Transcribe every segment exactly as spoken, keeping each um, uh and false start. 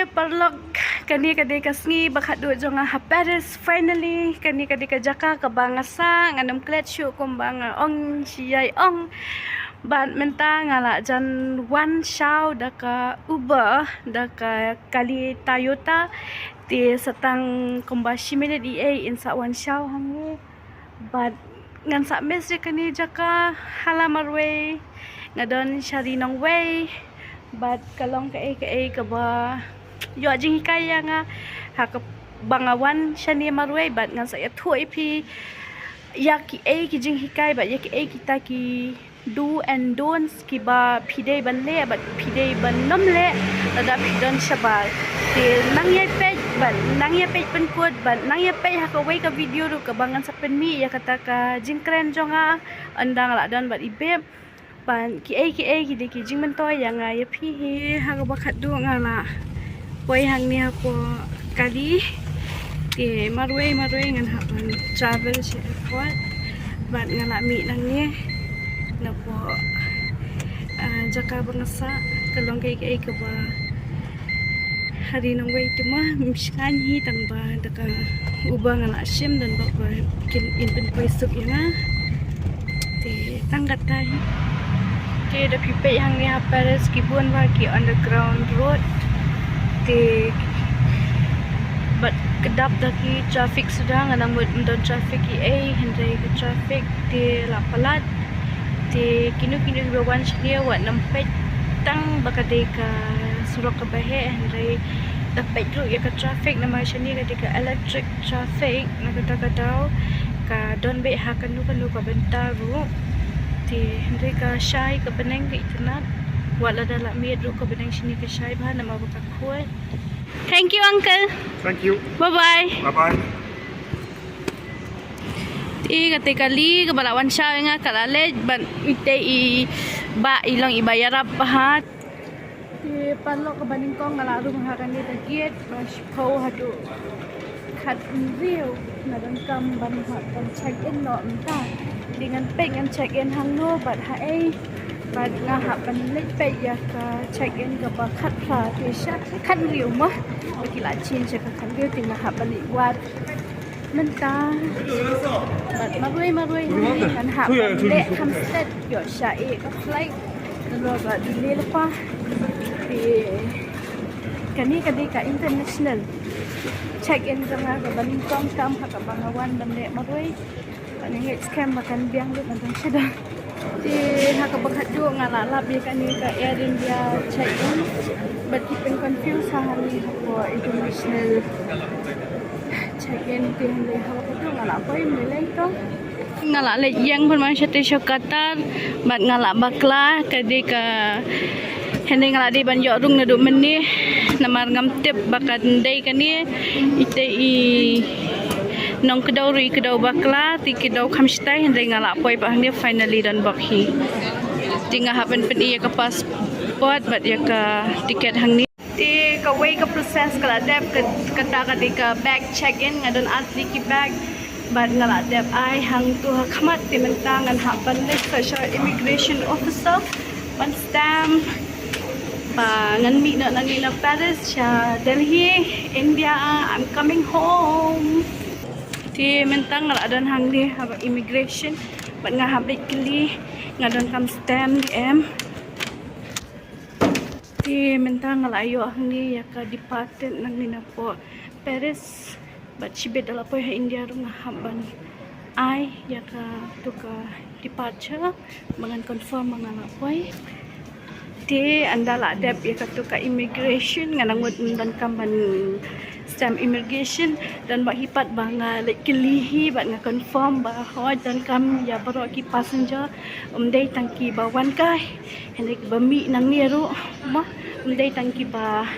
Paralok, kane ka dei ka sngi ba khatduh jong nga ha Paris. Finally, kane ka dei ka jaka kaba nga sah, ngan ym klet shuh kumba nga ong shi ïai ong. Bad mynta nga la jan wan shaw da ka Uber, da ka kali Toyota. Te sa tang kumba shi minit ei ei in sa wan shaw hangne. Bad ngan sa miss ïa kane jaka ha la marwei. Nga don sha ri nongwei. Bad ka long kaei kaei kaba ïoh jinghikai ïa nga ha kaba nga wan shane marwei, bad ngan sa ïathuh ïa phi ïa kiei ki jinghikai bad ïa kiei kita ki do and don'ts kiba phi dei ban leh bad phi dei ban ym leh lada phi don shabar. Te nang ïa peit bad nang ïa peit pynkut bad nang ïa peit ha kawei ka video ruh kaba ngan sa pynmih ïa kata ka jingkren jong nga. Ynda nga la don bad i Beb. Bad kiei kiei ki dei ki jingmyntoi ïa nga ïa phi hi. Ha kaba khatduh nga la poi hangne hapoh kali. Te marwei marwei ngan hap ban travel sha airport. Bad nga la mih nangne napoh, ah, jaka ba nga sah. Ka long kaei kaei kaba ha ri nongwei te ma ym shngaiñ hi, tang ba da ka Uber nga la shim, don ba ba kin, in pynpoi suk ïa nga. Te tang kata hi. Te da phi peit hangne ha Paris ki bun ba ki underground road. Te bad kdap da ki traffic suda, nga nang mut ym don traffic ei ei, hynrei ka traffic te la palat. Te kino kino kiba wan shane wat nym peit tang ba ka dei ka surok kaba heh, hynrei da peit ruh ïa ka traffic namar shane ka dei ka electric traffic. Na kata ka daw ka don beit ha kano kano ka bynta ruh. Te hynrei ka shai ka bneng ka itynnad. Wat lada la miet ruh ka bneng shane ka shai bha namar ba ka khuid. Thank you, uncle. Thank you. Bye bye. Bye bye. Te kata kali kaba la wan shaw ïa nga ka la leit bad ite i bah i long iba ïarap bha. Te paralok, kaba nyngkong nga la rung ha kane ka gate ba shiphew haduh khathynriew. Nga donkam ban hap ban check in noh mynta. Te ngan peit ngan check in hangno bad haei. Bad nga hap ban leit peit ïa ka check in kaba khatphra te sha khathynriew mo. Ba ki la change ïa ka khathynriew te nga hap ban leit wad mynta. Bad marwei marwei ngan hap ban leh kham stet ïoh sha eh ka flight. Nalor ba delay lypa. Te kane ka dei ka international check in jong nga kaba nyngkong tam ha kaba nga wan ban leh marwei. Bad nga ngeit skhem ba kan biang lut na dang shadong. Te ha kaba khatduh nga la lap ïa kane ka Air India check in. Bad ki pyn confuse ha hangne hapoh international check in. Te hynrei ha kaba khatduh nga la poi ym lei lei to. Nga la leit ïeng pynban shatei sha Qatar bad nga la bakla, ka dei ka, hynrei nga la dei ban ïoh rung naduh mynne namar ngam tip ba kan dei kane. Ite i nongkdew ruh i kdew bakla, te i kdew kham shatai, hynrei nga la poi pat hangne, finally don bok hi. Te nga hap ban pyni ïa ka passport bad ïa ka ticket hangne. Te kawei ka process ka la dep, ka, kata ka dei ka bag check in, nga don artylli ki bag. Bad nga la dep ai hangto ha khmat, te mynta ngan hap ban leit sha immigration officer ban stamp ba ngan mih noh nangne na Paris sha Delhi, India, I'm coming home. Te mynta nga la don hangne ha immigration bad nga hap leit kylli nga donkam stamp ne em. Te mynta nga la ïoh hangne ïa ka departed nangne napoh Paris. Bad shibit da la poi ha India ruh nga hap ban ai ïa kato ka departure ba ngan confirm ba nga la poi. Te ynda la dep ïa kato ka immigration, nga nang mut ym donkam ban stamp immigration. Don bok hi pat ba nga leit kylli hi bad nga confirm ba hooid donkam ïa baroh ki passenger, ym dei tang kiba wan kai, hynrei kiba mih nangne ruh mo, ym dei tang kiba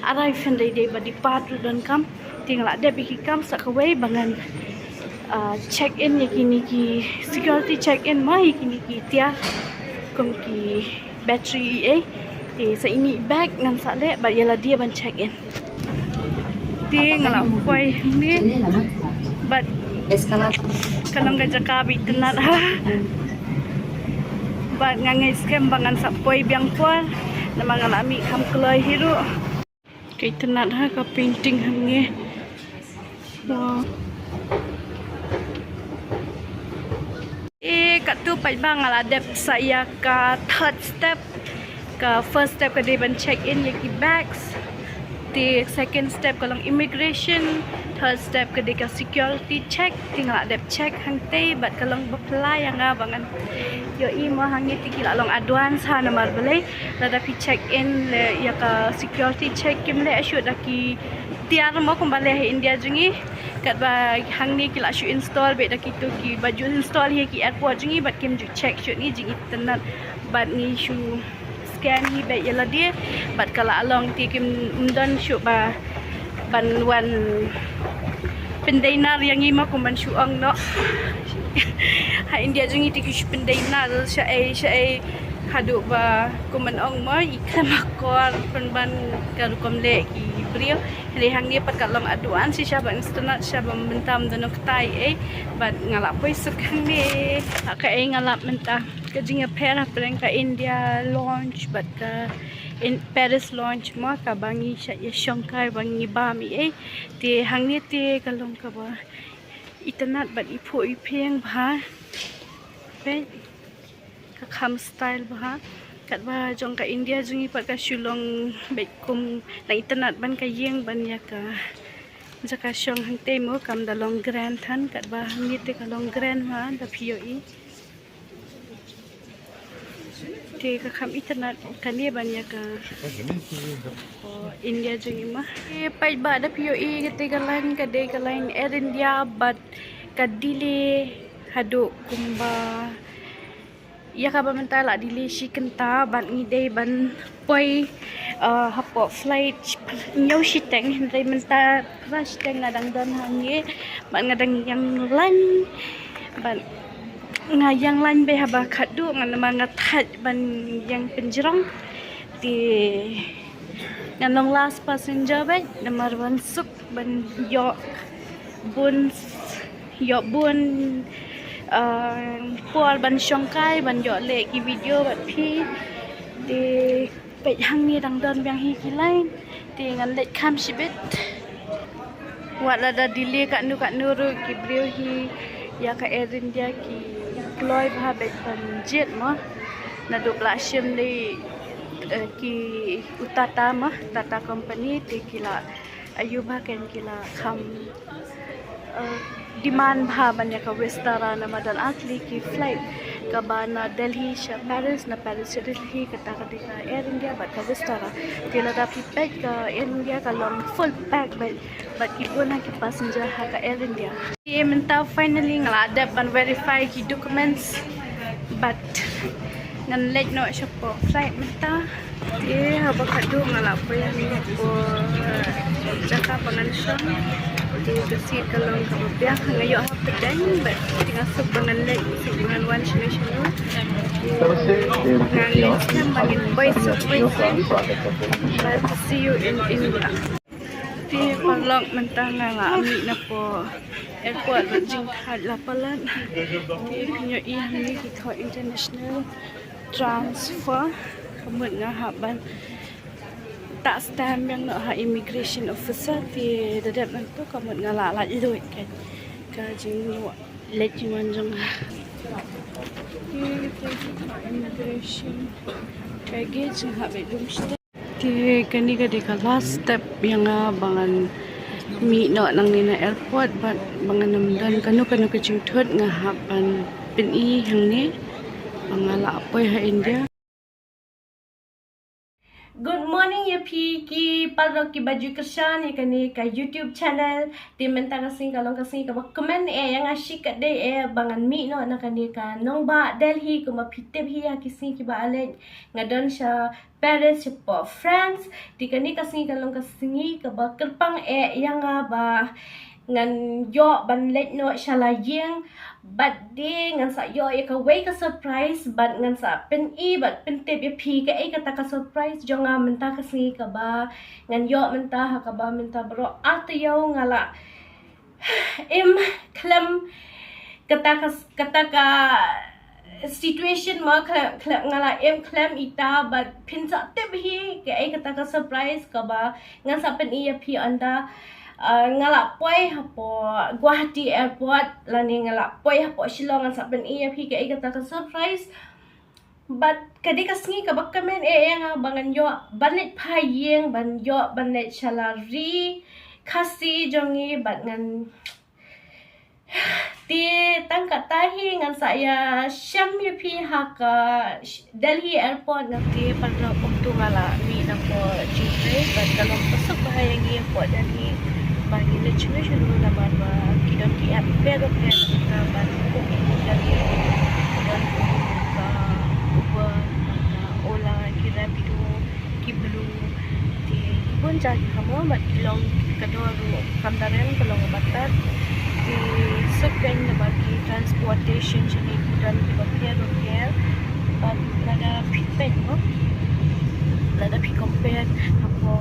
arrive, hynrei dei ba depart ruh donkam. Te nga la dep ïa ki kam sa kawei ba ngan, ah, check in ïa kine ki security check in mo, ïa kine ki tiar kum ki battery ei ei. Te sa i mih bag ngan sa leh bad ïa lade ban check in. Te nga la poi hangne bad ka long ka jaka ba itynnad ha. Bad nga ngeit skhem ba ngan sa poi biang por namar nga la mih kham kloi hi ruh. Ka itynnad ha ka painting hangne. Wow. Eh, katto pat ba nga la dep sa ïa ka third step. Ka first step ka dei ban check in ïa ki bags. Te second step ka long immigration. Third step ka dei ka security check. Te nga la dep check hangtei bad ka long ba pla ïa nga ba ngan ïohi mo hangne te ki la long advance ha namar balei. Lada phi check in leh ïa ka security check kim leh shuh da ki tiar mo kumba leh ha India jong ngi. Katba hangne ki la shu install beit da kito kiba ju install ha ki airport jong ngi bad kim ju check shuh, ngi jingitynnad bad ngi shu scan hi beit ïa lade bad ka la long te kim don shuh ba ban wan pyndei nar ïa ngi ma kum ban shu ong noh. Ha India jong ngi te ki shu pyndei nar shaei shaei haduh ba kum ban ong mo i khlem akor pynban ka rukom leh ki briew. Hynrei hangne pat ka long advance shisha ba itynnad shisha ba mynta ym don ktai ei bad nga la poi suk hangne. Ha kaei nga lap mynta. Ka jingïapher hapdeng ka India launch bad ka in Paris launch mo kaba ngi shah ïashong kai ba ngi bam ei. Te hangne te ka long kaba itynnad bad iphuh iphieng bha. Peit ka kham style bha. Katba jong ka India jong ngi pat ka shu long beit kum la itynnad ban ka ïing ban ïa ka jaka shong hangtei mo kam da long grand than katba hangne te ka long grand bha da phi ïohi. Te ka kham itynnad kane ban ïa ka India jong ngi ma. Te peit ba da phi ïohi kate ka line ka dei ka line Air India bad ka delay haduh kumba ïa kaba mynta la delay shi kynta bad ngi dei ban poi uh, hapoh flight hynñiew shiteng hynrei mynta phra shiteng nga dang don hangne bad nga dang ïeng line bad nga ïeng line beit haba khatduh nga namar nga thait ban ïeng pynjrong te ngan long last passenger beit namar ban suk ban ïoh bun ïoh bun uh, por ban shong kai ban ïoh leh ki video bad phi te peit hangne dang don biang hi ki line te ngan leit kham shibit. Wat lada delay katno katno ruh ki briew hi ïa ka Air India ki kloi bha beit ban jied mo naduh ba la shim dei eh, ki u Tata mo Tata company te ki la ayu bha ken ki la kham uh, demand bha ban ïa ka Vistara namar don ar tylli ki flight kaba na Delhi sha Paris na Paris sha Delhi kata ka dei ka Air India bad ka Vistara. Te lada phi peit ka Air India ka long full pack bad bad ki bun ha ki passenger ha ka Air India. Te mynta finally nga la dep ban verify ki documents bad ngan leit noh shapoh flight mynta. Te haba khatduh nga la poi hangne hapoh jaka ba ngan shong. Te ka seat ka long kaba biang nga ïoh hapdeng bad te nga suk ba ngan leit suk ba ngan wan shano shano. Te nga ngeit skhem ba ngin poi suk poi suk. But see you in India. Te paralok mynta nga la mih napoh airport bad jingthait la palat. Te phin ïohi hangne ki thoh international transfer. Ka mut nga hap ban tah stamp biang noh ha immigration officer te da dep nangtu ka mut nga la lait luid ka jingïoh leit jingwan jong nga. Te immigration baggage nga hap ban lum stamp. Te kane ka dei ka last step ïa nga ba ngan mih noh nangne na airport bad ba ngan ym don kano kano ka jingthut nga hap ban pyni hangne ba nga la poi ha India. Good morning ïa phi ki paralok kiba ju kyrshan ïa kane ka YouTube channel. Te mynta ka sngi ka long ka sngi kaba kmen eh ïa nga shikatdei eh ba ngan mih noh na kane ka nongbah Delhi kumba phi tip hi ha ki sngi kiba la leit nga don sha Paris shapoh France. Te kane ka sngi ka long ka sngi kaba kyrpang eh ïa nga ba ngan ïoh ban leit noh sha la ïing bad te ngan sa ïoh ïa kawei ka surprise bad ngan sa pyni bad pyntip ïa phi kaei kata ka surprise jong nga mynta ka sngi kaba ngan ïoh mynta ha kaba mynta baroh ar taïew nga la im khlem kata ka kata ka situation mo khlem, khlem, nga la im khlem ita, bad phin sa tip hi kaei kata ka surprise kaba ngan sa pyni ïa phi ynda, uh, nga la poi hapoh Guwahati airport lane nga la poi hapoh Shillong, ngan sa pyni ïa phi kaei kata ka surprise. Bad ka dei ka sngi kaba kmen eh ïa nga ba ngan ïoh ban leit phai ïing, ban ïoh ban leit sha la ri Khasi jong ngi, bad ngan, te tang kata hi ngan sa ïa shem ïa phi ha ka Delhi airport. Nga te paralok, kumto nga la mih na pdeng jingtrei, bad ka long ka suk bha ïa ngi hapoh Delhi ba ngi leit shano shano namar ba ki don ki app pher pher ban book ïa ki kali. Ki don ka Uber, ka Ola, ki Rapido, ki Blue, te ki bun jait ki, mo, bad ki long ka dor ruh kam da rem, ka long kaba tad. Te suk kein namar ki transportation shane ki don kiba pher pher. Bad lada phi peit, mo, lada phi compare hapoh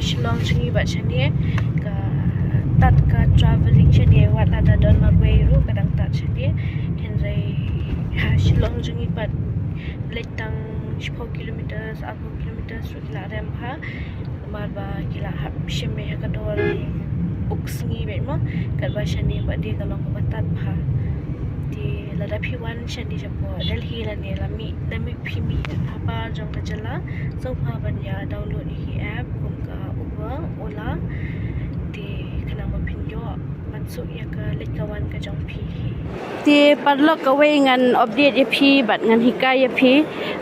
Shillong jong ngi bad shane, ka tad ka travelling shane, wat lada don marwei ruh ka dang tad shane. Hynrei ha Shillong jong ngi pat leit tang shiphew kilometers, arphew kilometers ruh ki la rem bha. Namar ba ki la hap shim beit ha ka dor uk sngi beit, mo, katba shane pat de ka long kaba tad bha. Te lada phi wan shane shapoh Delhi lane la mih, la mih, phi mih ha bar jong ka jylla, sngewbha ban ïa download ïa ki app kum ka Uber, Ola, te khnang ba phin ïoh ban suk ïa ka leit ka wan ka jong phi hi. Te paralok, kawei ngan update ïa phi bad ngan hikai ïa phi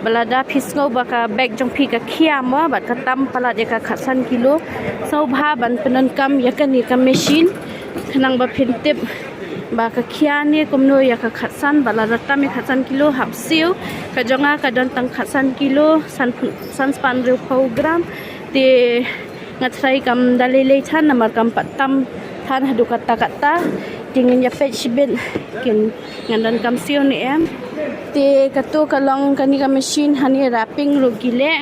ba lada phi sngew ba ka bag jong phi ka khia, mo, bad ka tam palat ïa ka khatsan kilo, sngewbha ban pyndonkam ïa kane ka machine khnang ba phin tip ba ka khia ne kumno ïa ka khatsan. Bad lada tam ïa khatsan kilo, hap siew. Ka jong nga ka don tang khatsan kilo, san, san spah hynriewphew gram. Te nga tharai kam da lei lei than namar kam pat tam than haduh katta katta. Te ngin ïa peit shibit kin, ngan donkam siew ne em. Te kato ka long kane ka machine, hangne wrapping ruh ki leh.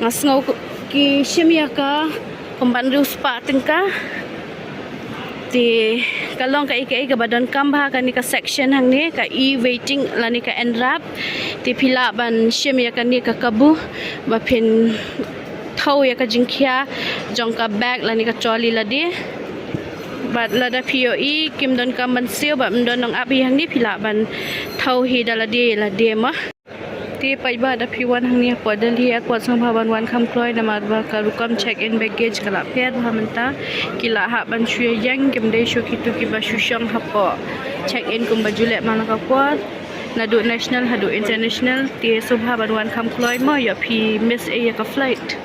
Nga sngew ki shim ïa ka kumba hynriew spah tyngka. Te ka long kaei kaei kaba donkam bha kane ka section hangne, ka e-waiting lane ka unwrap. Te phi lah ban shim ïa kane ka kabu ba phin thew ïa ka jingkhia jong ka bag lane ka trolley lade. Bad lada phi ïohi kim donkam ban siew bad ym don nongap hi hangne, phi lah ban thew hi da lade lade, mo. Te paidbah, da phi wan hangne hapoh Delhi airport sngewbha ban wan kham kloi namar ba ka rukom check in baggage ka la pher bha mynta. Ki la hap ban shu ïeng, kim dei shu kito kiba shu shong hapoh check in kumba ju leh man la ka por. Naduh national haduh international, te sngewbha ban wan kham kloi, mo, ïoh phi miss ïa ka flight.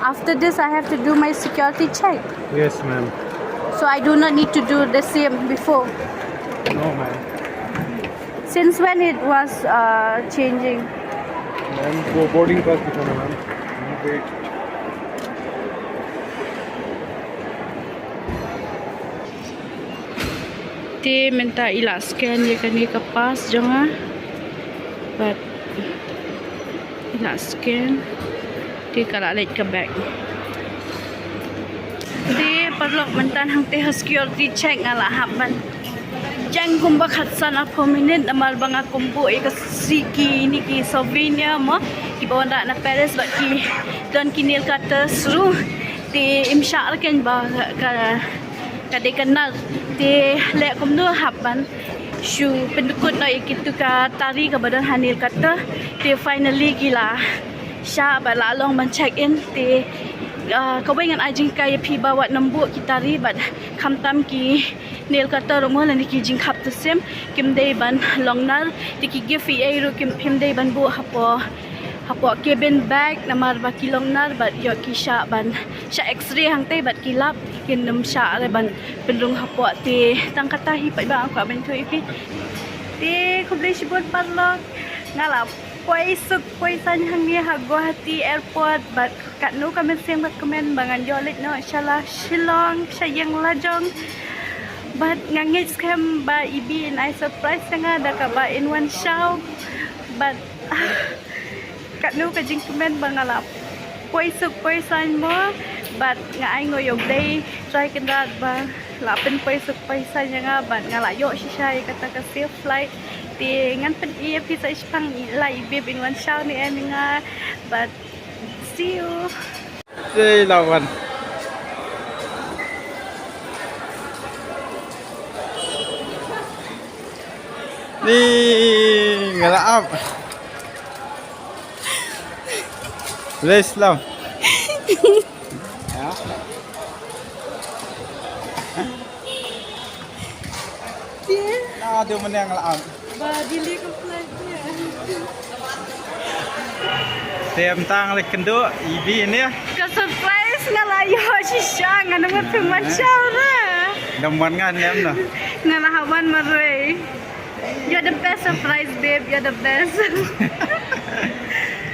After this, I have to do my security check. Yes, ma'am. So I do not need to do the same before. No, ma'am. Since when it was, uh, changing? Ma'am, for boarding pass dikhana, ma'am. Wait. Te mynta i la scan ïa kane ka pass jong nga. Bad i la scan. Te ka la leit ka bag. Te paralok, mynta hangtei ha security check nga la hap ban ïeng kumba khatsan arphew minit namar ba nga kum buh ïa ka siki, ine ki souvenir mo, kiba wanrah na Paris, bad ki don ki nail cutters ruh. Te im shah re kein ba ka, ka dei ka nar. Te leh kumno, hap ban shu pyndkut noh ïa kito ka tari kaba don ha nail cutter. Te finally ki la shah bad la long ban check in. Te, ah, kawei ngan ai jingkyrpad ïa phi ba wat nym buh ki tari bad khamtam ki nail cutter ruh mo lane ki jingkhap tyngshaiñ, kim dei ban long nar. Te ki gift ei ei ruh kim, phim dei ban buh hapoh, hapoh cabin bag namar ba ki long nar bad ïoh ki shah ban shah X-ray hangtei bad ki lap, kin nym shah re ban pynrung hapoh. Te tang kata hi paidbah, nga kwah ban ïathuh ïa phi. Te khublei shibun paralok, nga la poi suk poi saiñ hangne ha Guwahati airport bad katno ka mynsiem ka kmen ba ngan ïoh leit noh sha la Shillong sha ïing la jong. Bad nga ngeit skhem ba i Bee in ai surprise ïa nga da kaba in wan shaw. Bad, ah, Katno ka jingkmen ba nga la poi suk poi saiñ mo, bad nga ai nguh ïa U Blei, Trai Kynrad ba la pynpoi suk poi saiñ ïa nga, bad nga la ïoh shisha ïa kata ka safe flight. Te ngan pyni ïa phi sa shiphang, i la i babe in wan shaw ne em ïa nga, bad see you. Te la wan. Ni nga la ap. Lei slam. Ya. Na du meneng la am. Ba delay ka flight ïa. Tem tang le kendu ibi ni. Ka surprise nga la ïoh shisha, nga nang mut phi wan shaw ra. Dam wan nga nem na. Nga la hap wan marwei. You're the best surprise, babe. You're the best.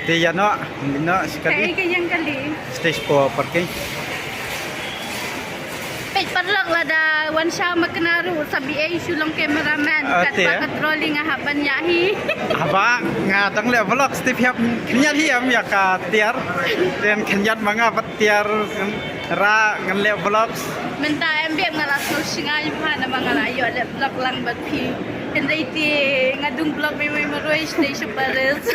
Te ïa no, no, sekali. Kaei ka ïeng kali? Stage four parking. Peit paralok, lada wan shaw ma kane ruh sa B A shu long cameraman. Ah, kat te, ba ka trolley nga hap ban ïa hi. Haba nga dang leh vlog, Steve hap khyndiat hi em ïa ka tiar. Then khyndiat ma nga bad tiar ra ngan leh vlogs. Mynta em bad nga la sngewsih nga ïa pha namar nga la ïoh leh vlog lang bad phi. Hynrei te nga dung vlog mai mai marwei stage Paris.